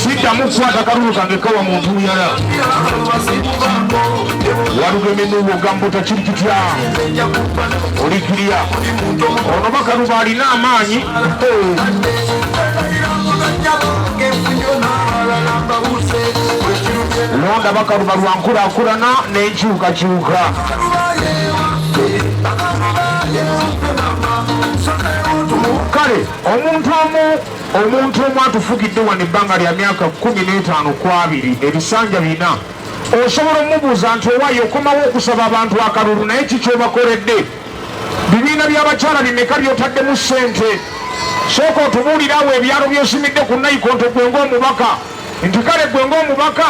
Siddamu kukwata kalulu kange kawa muntu muyala. Walugemye ogamba otakiri kitya olikirya ono Bakaluba alina amaanyi. Londa Bakaluba lwa nkulaakulana n'enkyukakyuka. Kale omuntu omu atufugidde wano ebbanga lya myaka 15 ku 20, ebisanja 4. Osobola omubuuza nti owaayo okomawo okusaba abantu akalulu, naye kikyobakoledde? Bibiina by'abakyala bimeka byotaddemu ssente? Sooka otubuulirawo ebyalo byosimidde ku nayikonto gwe ng'omubaka, nti kale gwe ng'omubaka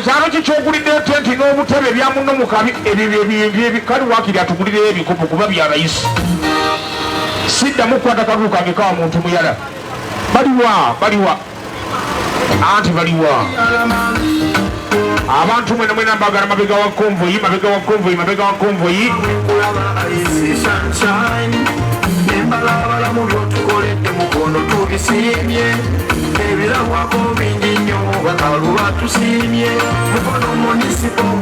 kyalo ki kyoguliddeyo tenti n'obutebe bya munno mu kabi? Ebyo ebintu kale waakiri atugulireyo ebikopo kuba bya rayisi. Siddamu kukwata kalulu kange kawa muntu muyala. Baliwa? Baliwa? Anti baliwa abantu mwena mwena mbagala mabega wa convoy, mabega wa convoy, mabega wa convoy. Nembalabala mu byotukoledde, mukono tubisiimye, ebirabwako bingi nnyo. Bakaluba tusiimye, Mukono municipal,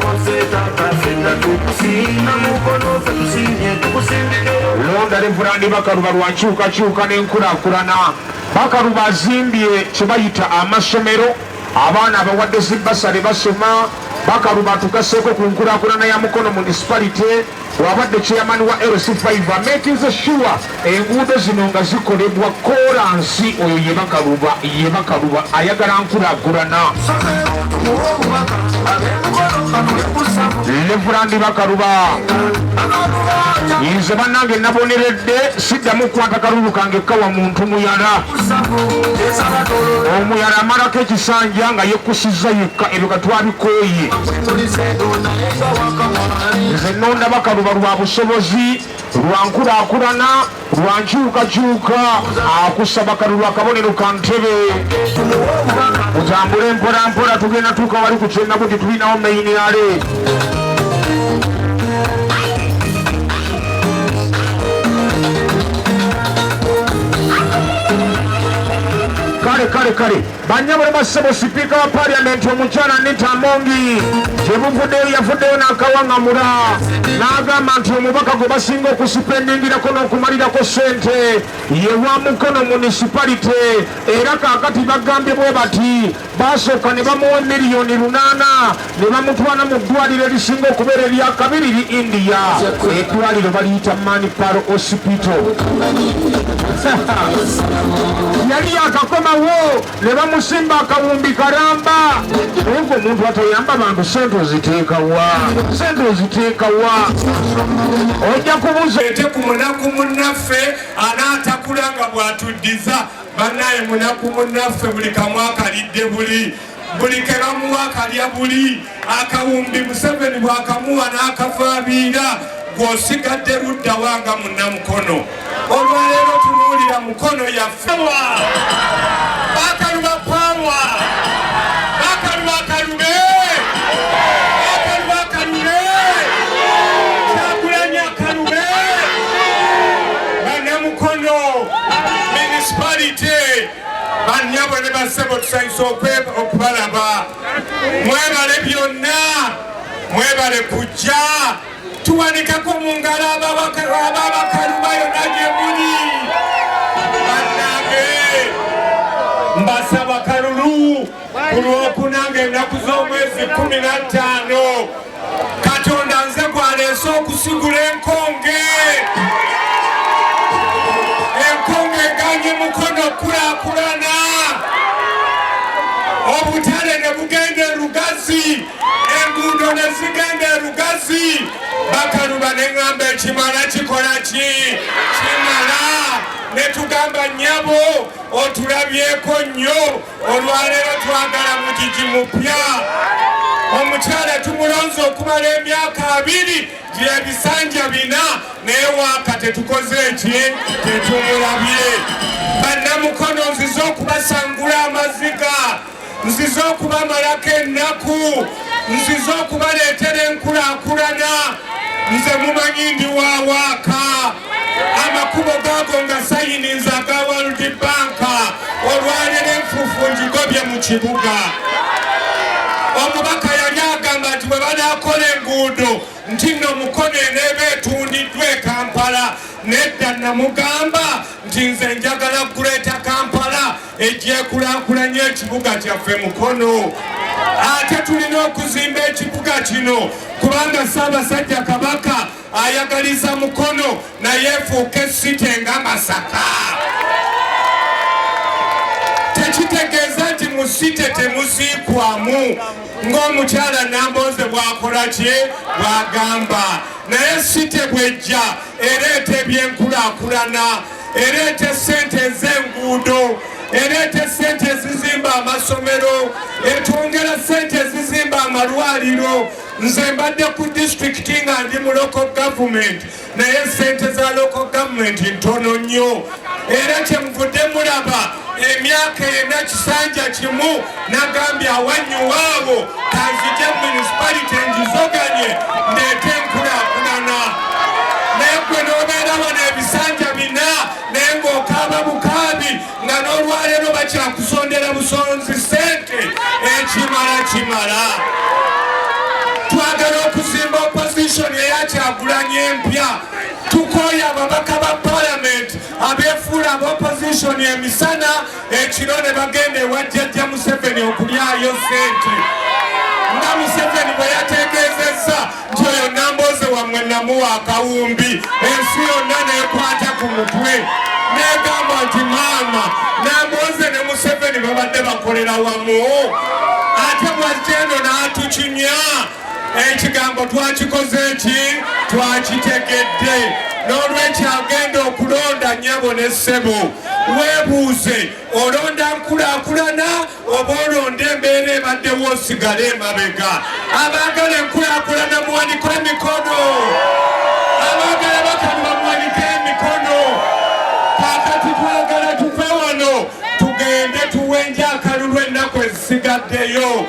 tata fenna tukusiima. Mukono fe tusiimye, tukusimbire. Londa Reverand Bakaluba lwa nkyukakyuka n'enkulaakulana. Bakaluba azimbye kye bayita amasomero, abaana abawadde zi bursary basoma. Bakaluba atugaseeko ku nkulaakulana ya Mukono Municipality. Wabadde chairman wa LC5, amakinze sure enguudo zino nga zikolebwa kolansi. Oyo ye Bakaluba, ye Bakaluba ayagala nkulaakulana. Tumuwe obubaka, ab'emukono batule. Reverand Bakaluba, nze bannange naboneredde, siddamu kukwata kalulu kange kawa muntu muyala. Omuyala amalako ekisanja nga yekkusizza yekka, ebyo katwabikooye. Nze nonda Bakaluba lwa busobozi, lwa nkulaakulana, lwa nkyukakyuka. Akusaba kalulu akabonero ka ntebe. Mutambule mpola mpola, tugenda tuuka wali ku kyenabuti, tulinawo main rally. Kale kale kale, banyabule bassebo, sipiika wa paliamenti omukyala Anita Amongi gye buvuddeyo yavuddeyo n'akawaŋŋamula n'agamba nti omubaka gwe basinga okusipendingirako n'okumalirako ssente ye wa Mukono Municipality. Era kaakati bagambye bwe bati, basooka ne bamuwa 8 million ne bamutwala mu ddwaliro erisinga okubeera eryakabiri li India. Eddwaliro baliyita Manipal Hospital. Yali yakakomawo ne bamusimba akawumbi karamba. Naye gwe omuntu atayamba bantu, sente oziteekawa? Sente oziteekawa? Ojja kubuza. Ete ku munaku munnaffe anaatakula nga bw'atuddiza. Bannaye, munaku munnaffe buli kamu akalidde, buli ke bamuwa akalya, buli akawumbi Museveni bw'akamuwa n'akavaabiira. Gw'osigadde ludda wanga munnamukono? Olwaleero tunuulira Mukono yaffe. Bakaluba power! Bakaluba kalube! Bakaluba kalube! Kyagulanyi kalube! Bannamukono Municipality, bannyabo ne bassebo, tusanyusa okubalaba. Mwebale byonna, mwebale kujja. Tuwanikako mu ngalo ababakaluba yonna gye muli. Bannange, mbasaba kalulu ku Lwokuna ng'ennaku z'omwezi 15. Katonda nze gwaleese okusigula enkonge. Enkonge eganye Mukono kulaakulana, obutale ne bugenda erugazi, enguudo ne zigenda erugazi. Bakaluba ne ŋŋamba ekimala kikola ki? Kimala. Ne tugamba, nnyabo, otulabyeko nnyo. Olwaleero twagala mugigi mupya. Omukyala tumulonze okumala emyaka 20 gyebisanja 4, naye waaka tetukoze eki? Tetumulabye. Bannamukono, nzize okubasangula amaziga, nzize okubamalako ennaku, nzize okubaleetera enkulaakulana. Nze mumanyi ndi wawaaka. Amakubo gaago nga sayininza aga World Bank. Olwaleero enfuufu Njigobye mu kibuga. Omubaka yali agamba nti bwe banaakola enguudo nti nno Mukono eneeba etundiddwa e Kampala. Nedda, namugamba nti nze njagala Greater Kampala ejjekulaakulanya ekibuga kyaffe Mukono. Ate tulina okuzimba ekibuga kino kubanga Ssaabasajja Kabaka ayagaliza Mukono naye efuuke city nga Masaka. Tekitegeeza nti mu city temuziikwamu ng'omukyala Nambooze bw'akola ki bw'agamba, naye city bw'ejja ereeta ebyenkulaakulana, ereeta essente ez'enguudo, ereeta essente ezizimba amasomero, etwongera ssente ezizimba amalwaliro. Nze mbadde ku disitulikiti nga ndi mu local government, naye ssente za local government ntono nnyo, era kyemuvudde mulaba emyaka ena kisanja kimu nagambye awanyuwaawo kanzije municipality njizoganye ndeete enkulaakulana. Naye gwe n'obeera wano ebisanja 4 naye ng'okaaba bukaabi nga n'olwaleero bakyakusondera busonzi ssente, ekimala kimala. Twagala okuzimba opposition eyakyagulanya empya. Tukooye ababaka ba palamenti abeefuula aba opposition emisana, ekiro ne bagenda ewa jjajja Museveni okulyayo ssente, nga Museveni bwe yategeezezza nti oyo Nambooze wammwe namuwa akawumbi, ensi yonna neekwata ku mutwe negamba nti maama Nambooze ne Museveni babadde bakolera wamu. Ate bwajja eno n'atukinya ekigambo twakikoze eki twakitegedde. N'olwekyo agenda okulonda nnyabo ne ssebo, weebuuze olonda nkulaakulana oba olonda embeera ebaddewo osigale emabega. Abaagala enkulaakulana muwanike emikono, abaagala bakaluba muwanike emikono. Kaakati twagala tuve wano tugende tuwenje akalulu ennaku ezisigaddeyo.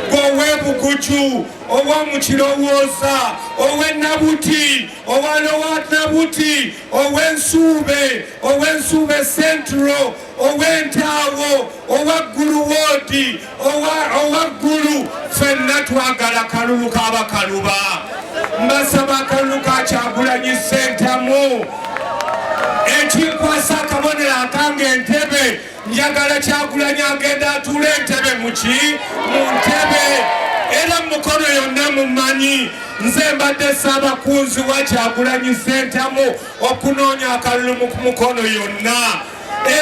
Gwe ow'Ebuguju, ow'omukirowooza, ow'enabuti, owa Lower Nabuti, ow'Ensuube, ow'Ensuube Central, ow'Entaawo, owa Ggulu ward, owa Ggulu, ffenna twagala kalulu k'Abakaluba. Mbasaba akalulu ka Kyagulanyi Ssentamu. Ekinkwasa akabonero akange entebe, njagala Kyagulanyi agenda atuula entebe muki mu ntebe. Era Mukono yonna mumanyi nze mbadde ssaabakunzi wa Kyagulanyi Ssentamu okunoonya akalulu mu Mukono yonna.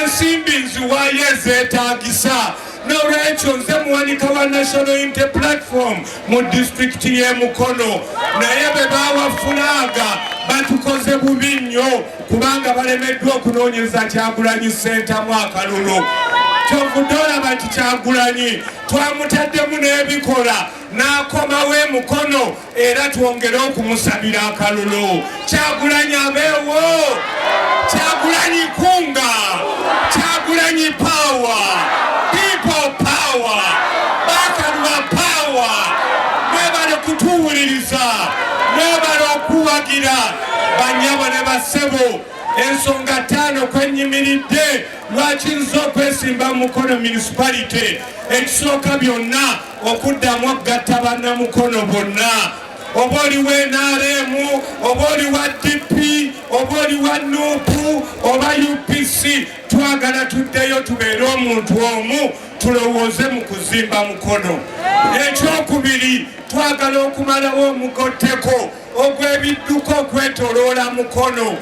Ensimbi nziwaayo ezeetaagisa. N'olwekyo nze muwanika wa National Unity Platform mu disitulikiti y'e Mukono, naye be baawa flag batukoze bubi nnyo kubanga balemeddwa okunoonyeza Kyagulanyi Ssentamu akalulu. Kyovudde olaba nti Kyagulanyi twamutaddemu n'ebikola n'akomawo emukono, era twongere okumusabira akalulu. Kyagulanyi abeewo! Kyagulanyi kunga! Kyagulanyi power! People power! Bakaluba power! Mwebale kutuwuliriza, mwebale okuwagira. Banyabo ne bassebo, ensonga 5 kwenyimiridde lwaki nza okwesimba Mukono municipality. Ekisooka byonna, okuddamu okugatta bannamukono bonna. Oba oli wa NRM, oba oli wa DP, oba oli wa NUP oba UPC, twagala tuddeyo tubeere omuntu omu, tulowooze mu kuzimba Mukono. Ekyokubiri, twagala okumalawo omugotteko ogw'ebidduka okwetoloola Mukono.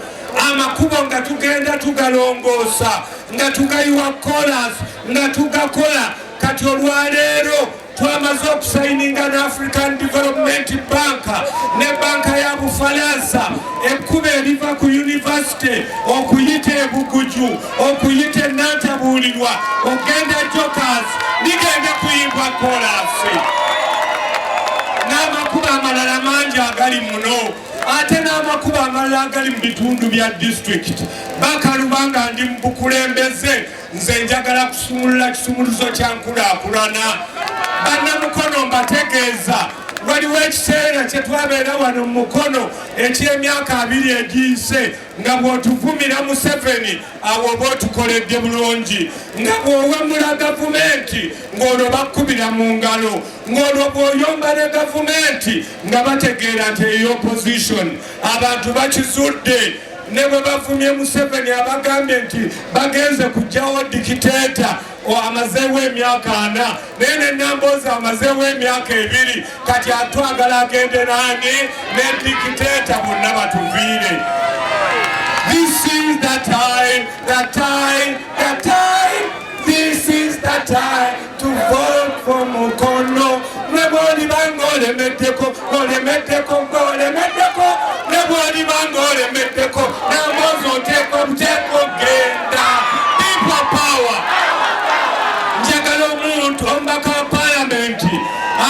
Amakubo nga tugenda tugalongoosa, nga tugayiwa kolas, nga tugakola. Kati olwaleero twamaze okusayininga ne African Development Bank ne banka ya Bufalansa ekkubo eriva ku university okuyita Ebuguju, okuyita Enantabuulirwa, okugenda Jokers, ligenda kuyimbwa kolasi, n'amakubo amalala mangi agali muno, ate n'amakubo amalala agali mu bitundu bya disitulikiti. Bakaluba, nga ndi mu bukulembeze, nze njagala kusumulula kisumuluzo kya nkulaakulana. Bannamukono, mbategeeza Waliwo ekiseera kye twabeera wano mu Mukono eky'emyaka 20 egiyise, nga bw'otuvumira Museveni awo oba otukoledde bulungi, nga bw'owemula gavumenti ng'olwo bakkubira mu ngalo, ng'olwo bw'oyomba ne gavumenti nga bategeera nti eyo opposition. Abantu bakizudde, ne bwe bavumye Museveni abagambye nti bagenze kujjawo dictator amazeewo emyaka 40, naye ne Nambooze amazeewo emyaka 2. Kati atwagala agende nani ne dictator, bonna batuviire. This is the time, the time, the time. This is the time to vote for Mukono. Ne bw'oliba ng'olemeddeko, ng'olemeddeko, ng'olemeddeko, ne bw'oliba ng'olemeddeko, Nambooze oteeka obuteeka ogenda. People power. Njagala omuntu omubaka wa paalamenti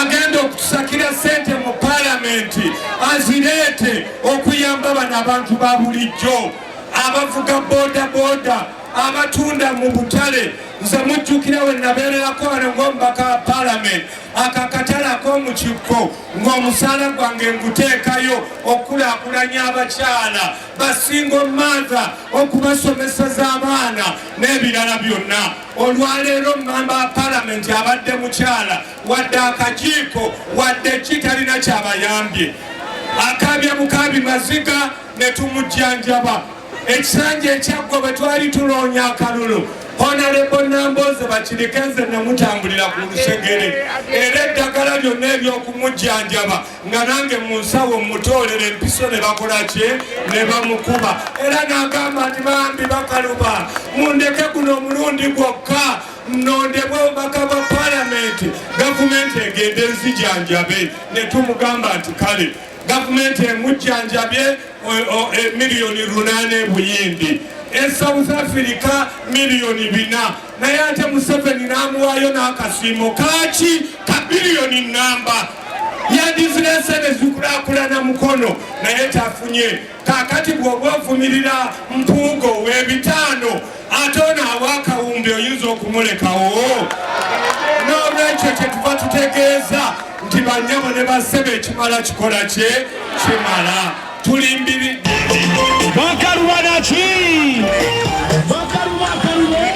agenda okutusakira ssente mu paalamenti azireete okuyamba bano abantu ba bulijjo, abavuga boda boda, abatunda mu butale. Nze mujjukira we nabeererako wano ng'omubaka wa paalamenti, akakatale ak'omukikko, ng'omusaala gwange nguteekayo okukulaakulanya abakyala ba single mother, okubasomeseza abaana n'ebirala byonna. Olwaleero mmamba wa paalamenti abadde mukyala, wadde akajiiko wadde ki talina kyabayambye, akabya bukabi maziga ne tumujjanjaba. Ekisanja ekyaggwa bwe twali tunoonya akalulu, Honorable Nambooze Bakireke nze namutambulira ku lusegere, era eddagala lyonna ebyokumujjanjaba nga nange mu nsawo mutoolera empiso ne bakola kye ne bamukuba. Era n'agamba nti, "Bambi Bakaluba, mundeke guno omulundi gwokka nnondebwe obubaka bwa paalamenti, gavumenti egende nzijanjabe." Ne tumugamba nti kale. Gavumenti emujjanjabye 8 million ebuyindi, e South Africa 4 million, naye ate Museveni n'amuwaayo n'akasiimo kaki ka biliyoni namba. Yandizirese ne zikulaakulana Mukono, naye tafunye. Kaakati bw'oba ovumirira Mpuuga ow'ebitaano, ate ono awaakawumbi oyinza okumulekawo? N'olwekyo kyetuva tutegeeza nti bannyabo ne bassebo, ekimala kikola kye kimala. Tulimbiridde. Bakaluba naki? Bakaluba, Bakaluba.